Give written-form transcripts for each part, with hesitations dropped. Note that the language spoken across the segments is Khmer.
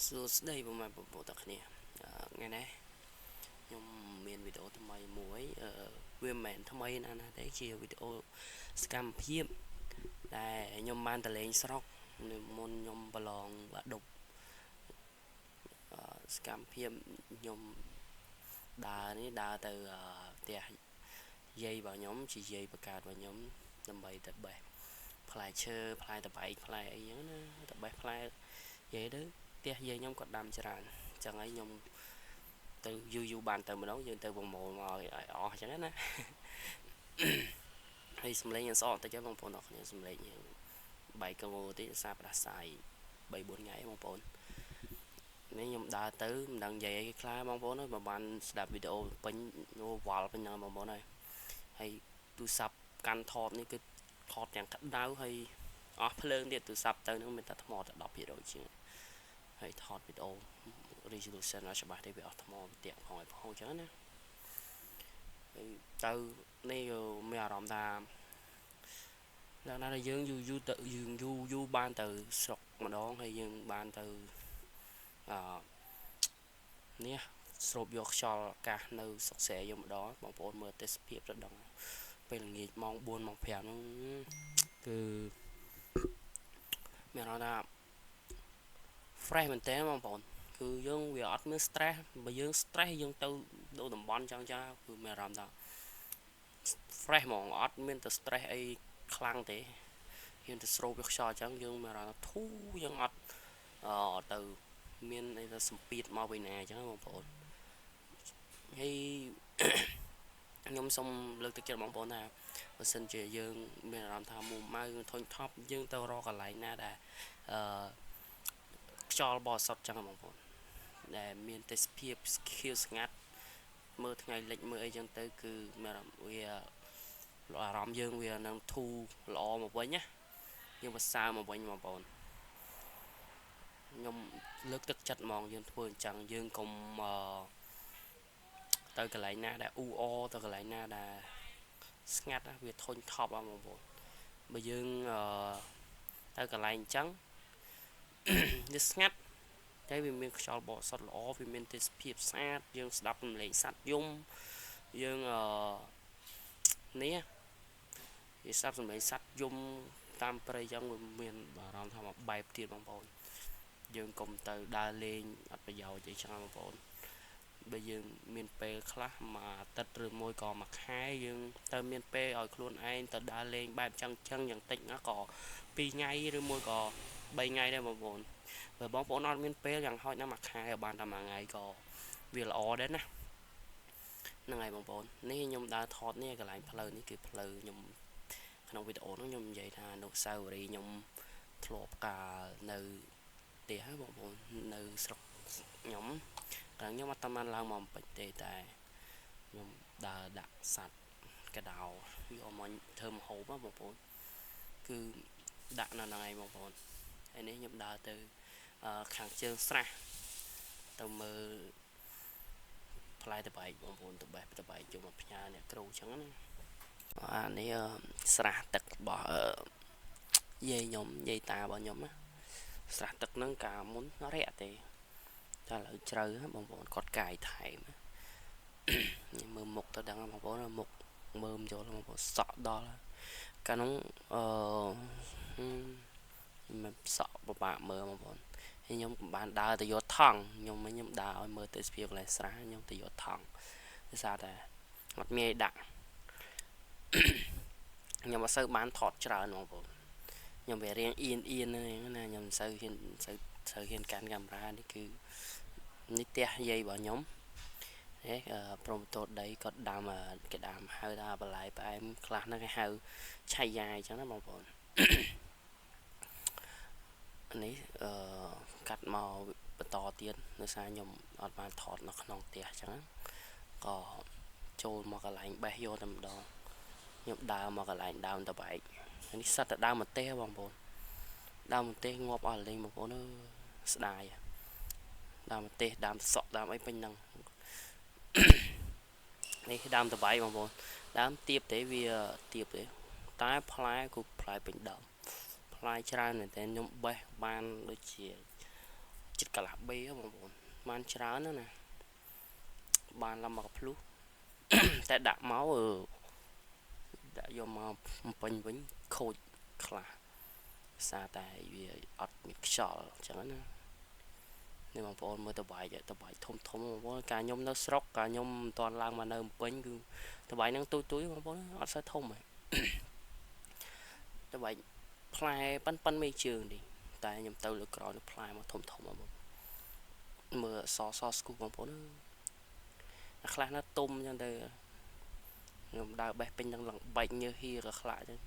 សួស្តីបងប្អូនទាំងគ្នាថ្ងៃនេះខ្ញុំមានវីដេអូថ្មីមួយវាមិនមែនថ្មីណាស់ណាទេជាវីដេអូសកម្មភាពដែលខ្ញុំបានទៅលេងស្រុកមុនខ្ញុំប្រឡងបាក់ឌុបសកម្មភាពខ្ញុំដើរនេះដើរទៅផ្ទះយាយរបស់ខ្ញុំជាយាយបង្កើតរបស់ខ្ញុំដើម្បីទៅបេះផ្លែឈើផ្លែតបែកផ្លែអីចឹងណាទៅបេះផ្លែយាយទៅផ្ទះយាយខ្ញុំក៏ដាំច្រើនអញ្ចឹងហើយខ្ញុំទៅយូរយូរបានទៅម្ដងយើងទៅប្រមូលមកឲ្យអស់អញ្ចឹងណាហើយសំឡេងយើងស្អកតិចបងប្អូនអរគ្នាសំឡេងយើងបែកកងតិចសារផ្ដាសាយ3 4ថ្ងៃបងប្អូននេះខ្ញុំដើរទៅមិនដឹងនិយាយអីខ្លះបងប្អូនហើយបើបានស្ដាប់វីដេអូពេញវល់ពេញហ្នឹងបងប្អូនហើយហើយទូរស័ព្ទកាន់ថតនេះគឺថតទាំងក្តៅហើយអស់ភ្លើងទៀតទូរស័ព្ទទៅហ្នឹងមានតែថ្មតែ10%ជាងហើយថតវីដេអូ resolution អត់ច្បាស់ទេវាអស់ថ្មវាតាក់ផងឲ្យផងអញ្ចឹងណាហើយទៅនេះមានអារម្មណ៍ថាឡើងណាដែលយើងយូរយូរទៅយើងយូរយូរបានទៅស្រុកម្ដងហើយយើងបានទៅអឺនេះស្រូបយកខ្យល់អាកាសនៅស្រុកស្រែយើងម្ដងបងប្អូនមើលទេសភាពទៅដឹងពេលល្ងាចម៉ោង4ម៉ោង5ហ្នឹងគឺមានអារម្មណ៍ថា fresh មែនតើបងប្អូនគឺយើងវាអត់មាន stress បើយើង stress យើងទៅដូរតំបន់ចឹងចាគឺមានអារម្មណ៍ថា fresh ហ្មងអត់មានទៅ stress អីខ្លាំងទេយើងទៅស្រូបយកខ្យល់ចឹងយើងមានអារម្មណ៍ថាធូរយើងអត់ទៅមានអីទៅសម្ពាធមកវិញណាអញ្ចឹងបងប្អូនហើយខ្ញុំសូមលើកទឹកចិត្តបងប្អូនថាបើសិនជាយើងមានអារម្មណ៍ថាមួម៉ៅធុញថប់យើងទៅរកកន្លែងណាដែលអឺខ្យល់បរិសុទ្ធចឹងបងប្អូនដែលមានទេសភាពខៀវស្ងាត់មើលថ្ងៃលិចមើលអីចឹងទៅគឺមានវាអារម្មណ៍យើងវានឹងធូរល្អមកវិញណាយើងប្រសើរមកវិញបងប្អូនខ្ញុំលើកទឹកចិត្តហ្មងយើងធ្វើអញ្ចឹងយើងកុំទៅកន្លែងណាដែលអ៊ូអទៅកន្លែងណាដែលស្ងាត់វាធុញថប់បងប្អូនបើយើងទៅកន្លែងអញ្ចឹងវាស្ងាត់តែវាមានខ្យល់បរិសុទ្ធល្អវាមានទេសភាពស្អាតយើងស្ដាប់សំឡេងសត្វយំយើងអឺនេះវាស្ដាប់សំឡេងសត្វយំតាមព្រៃអញ្ចឹងវាមានអារម្មណ៍ថាមួយបែបទៀតបងប្អូនយើងកុំទៅដើរលេងអត់ប្រយោជន៍អីចឹងបងប្អូនបើយើងមានពេលខ្លះមួយអាទិត្យឬមួយក៏មួយខែយើងទៅមានពេលឲ្យខ្លួនឯងទៅដើរលេងបែបចឹងចឹងយ៉ាងតិចណាក៏2ថ្ងៃឬមួយក៏3ថ្ងៃដែរបងប្អូនបើបងប្អូនអត់មានពេលយ៉ាងហោចណាស់មួយខែឲ្យបានតែមួយថ្ងៃក៏វាល្អដែរណាហ្នឹងហើយបងប្អូននេះខ្ញុំដើរថតនេះកន្លែងផ្លូវនេះគឺផ្លូវខ្ញុំក្នុងវីដេអូនោះខ្ញុំនិយាយថាអនុស្សាវរីយ៍ខ្ញុំធ្លាប់កាលនៅផ្ទះបងប្អូននៅស្រុកខ្ញុំកាលខ្ញុំអត់តាមឡើងមកពេញទេតែខ្ញុំដើរដាក់សัตว์កដោយកមកធ្វើម្ហូបបងប្អូនគឺដាក់នៅហ្នឹងឯងបងប្អូនហើយនេះខ្ញុំដើរទៅខាងជើងស្រះទៅមើលផ្លែតបែកបងប្អូនទៅបេះតបែកយកមកផ្ញើអ្នកគ្រូចឹងណាអានេះស្រះទឹករបស់យាយខ្ញុំយាយតារបស់ខ្ញុំណាស្រះទឹកហ្នឹងកាលមុនរាក់ទេតែឥឡូវជ្រៅបងប្អូនគាត់កាយថែមនេះមើលមុខទៅដឹងបងប្អូនមុខមើមចូលបងប្អូនសក់ដល់កាលនោះអឺមិនសក់ពិបាកមើលបងប្អូនហើយខ្ញុំក៏បានដើរទៅយកថង់ខ្ញុំដើរឲ្យមើលទេសភាពកន្លែងស្រះខ្ញុំទៅយកថង់ដោយសារតែអត់មានអីដាក់ខ្ញុំអត់សូវបានថតច្រើនបងប្អូនខ្ញុំវារៀងអៀនអៀនហ្នឹងណាខ្ញុំមិនសូវហ៊ានសូវហ៊ានកាន់កាមេរ៉ានេះគឺនេះផ្ទះយាយរបស់ខ្ញុំនេះព្រមតូតដីគាត់ដាំគេដាំហៅថាបន្លែផ្អែមខ្លះហ្នឹងគេហៅឆៃយ៉ាអញ្ចឹងណាបងប្អូននេះអឺកាត់មកបន្តទៀតដោយសារខ្ញុំអត់បានថតនៅក្នុងផ្ទះអញ្ចឹងក៏ចូលមកកន្លែងបេះយកតែម្ដងខ្ញុំដើរមកកន្លែងដើមតបែកនេះសត្វតែដើមម្ទេសបងប្អូនដើមម្ទេសងាប់អស់លេងបងប្អូនអើស្ដាយដើមម្ទេសដើមសក់ដើមអីពេញហ្នឹងនេះដើមតបែកបងប្អូនដើមទៀបទេវាទៀបទេតែផ្លែគឺផ្លែពេញដើមផ្លែច្រើនមែនតើខ្ញុំបេះបានដូចជា ចិត្តកន្លះបេបងប្អូនបានច្រើនណាស់ណាបានឡើងមកភ្លុះតែដាក់មកដាក់យកមកពេញវិញខូចខ្លះសារតែវាអត់មានខ្យល់អញ្ចឹងណានេះបងប្អូនមើលតបែកតបែកធំធំបងប្អូនកាលខ្ញុំនៅស្រុកកាលខ្ញុំមិនទាន់ឡើងមកនៅភ្នំពេញគឺតបែកហ្នឹងទូចទូចបងប្អូនអត់សូវធំទេតបែកផ្លែប៉ិនប៉ិនមេជើងនេះតែខ្ញុំទៅលើក្រោយផ្លែមកធំធំបងមើលសសស្គូបងប្អូនអាខ្លះណាទុំអញ្ចឹងទៅខ្ញុំដើរបេះពេញនឹងឡើងបែកញើសហៀក៏ខ្លាចអញ្ចឹង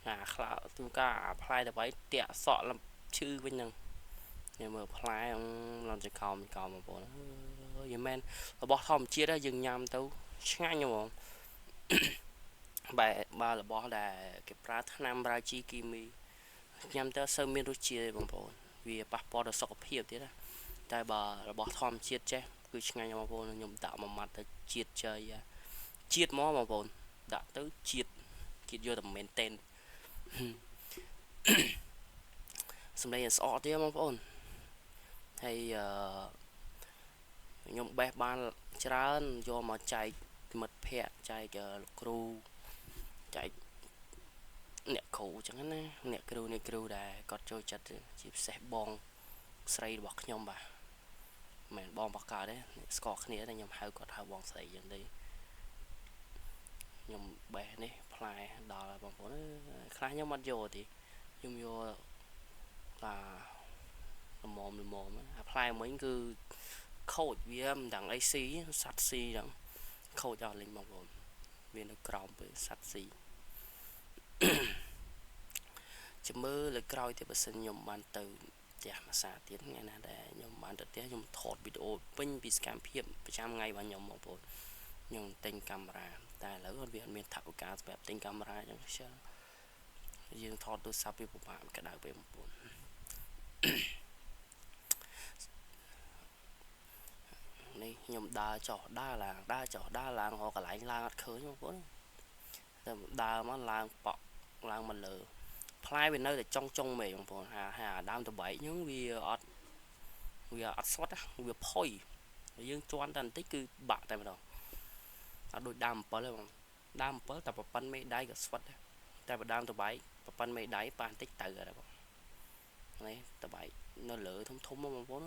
អាខ្លាទូកាអាផ្លែតបែកតាក់សក់ឡើងឈឺវិញហ្នឹងខ្ញុំមើលផ្លែឡើងចកោមកោបងប្អូនយីមែនរបស់ធម្មជាតិយើងញ៉ាំទៅឆ្ងាញ់ហ្មងបែបើរបស់ដែលគេប្រើថ្នាំប្រើជីគីមីញ៉ាំទៅសូវមានរសជាតិទេបងប្អូនវាប៉ះពាល់ដល់សុខភាពទៀតណាតែបើរបស់ធម្មជាតិចេះគឺឆ្ងាញ់បងប្អូនខ្ញុំដាក់មួយម៉ាត់ទៅជាតិជ័យជាតិមកបងប្អូនដាក់ទៅជាតិជាតិយកតែមែនតែនសម្លេងស្អកទៀតបងប្អូនហើយខ្ញុំបេះបានច្រើនយកមកចែកមិត្តភ័ក្តិចែកលោកគ្រូចែកអ្នកគ្រូអញ្ចឹងណាអ្នកគ្រូដែលគាត់ចូលចិត្តជាពិសេសបងស្រីរបស់ខ្ញុំបាទមិនមែនបងបកកើតទេស្គាល់គ្នាតែខ្ញុំហៅគាត់ហៅបងស្រីអញ្ចឹងទេខ្ញុំបេះនេះផ្លែដល់ហើយបងប្អូនខ្លះខ្ញុំអត់យកទេខ្ញុំយកឡាល្មមល្មមអាផ្លែមិញគឺខូចវាមិនដឹងអីស៊ីសัตว์ស៊ីហ្នឹងខូចអស់លេងបងប្អូនវានៅក្រោមពេលសัตว์ស៊ីចាំមើលលើក្រោយទៀតបើសិនខ្ញុំបានទៅផ្ទះមួយសាទៀតថ្ងៃណាដែលខ្ញុំបានទៅផ្ទះខ្ញុំថតវីដេអូពេញពីសកម្មភាពប្រចាំថ្ងៃរបស់ខ្ញុំបងប្អូនខ្ញុំទិញកាមេរ៉ាតែឥឡូវវាអត់មានថវិកាសម្រាប់ទិញកាមេរ៉ាអញ្ចឹងខ្ជិលយើងថតទូរស័ព្ទវាពិបាកក្តៅពេលបងប្អូននេះខ្ញុំដើរចុះដើរឡើងដើរចុះដើរឡើងរកកន្លែងឡើងអត់ឃើញបងប្អូនតែដើរមកឡើងប៉ក់ឡើងមកលើផ្លែវានៅតែចុងចុងមេបងប្អូនហាហាដើមតបែកហ្នឹងវាអត់ស្វិតវាផុយយើងជន់តែបន្តិចគឺបាក់តែម្ដងអត់ដូចដើមអំពិលទេបងដើមអំពិលតែប្រប៉ិនមេដៃក៏ស្វិតដែរតែបើដើមតបែកប្រប៉ិនមេដៃប៉ះបន្តិចទៅហើយបងនេះតបែកនៅលើធំធំបងប្អូន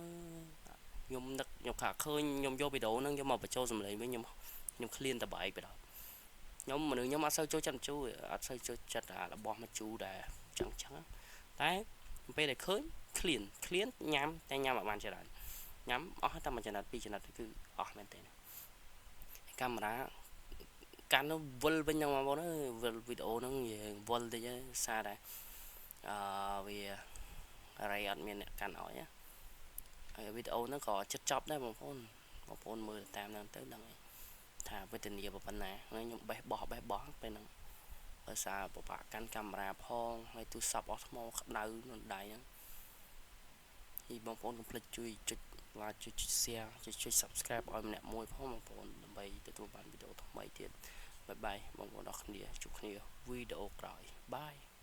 ខ្ញុំនឹកខ្ញុំខាឃើញខ្ញុំយកវីដេអូហ្នឹងយកមកបញ្ចូលសម្លេងវិញខ្ញុំឃ្លានតបែកទៅដល់ខ្ញុំមនុស្សខ្ញុំអត់សូវចូលចិត្តជូរអត់សូវចូលចិត្តអារបស់មកជូរដែរចឹងចឹងតែពេលដែលឃើញឃ្លានញ៉ាំតែញ៉ាំអត់បានច្រើនញ៉ាំអស់តែមួយចំណិតពីរចំណិតគឺអស់មែនទេកាមេរ៉ាកាន់ទៅវិលវិញហ្នឹងបងប្អូនវិលវីដេអូហ្នឹងយើងវិលតិចសារដែរអឺវារៃអត់មានអ្នកកាន់ឲ្យណាហើយវីដេអូហ្នឹងក៏ចិត្តចប់ដែរបងប្អូនបងប្អូនមើលតាមហ្នឹងទៅដឹងថាវេទនាប៉ុណ្ណាខ្ញុំបេះបោះពេលហ្នឹងដោយសារពិបាកកាន់កាមេរ៉ាផងហើយទូរស័ព្ទអស់ថ្មក្តៅនៅដៃហ្នឹងហើយបងប្អូនកុំភ្លេចជួយចុច like ចុច share ចុច subscribe ឲ្យម្នាក់មួយផងបងប្អូនដើម្បីទទួលបានវីដេអូថ្មីទៀតបាយបាយបងប្អូនអរគ្នាជួបគ្នាវីដេអូក្រោយបាយ។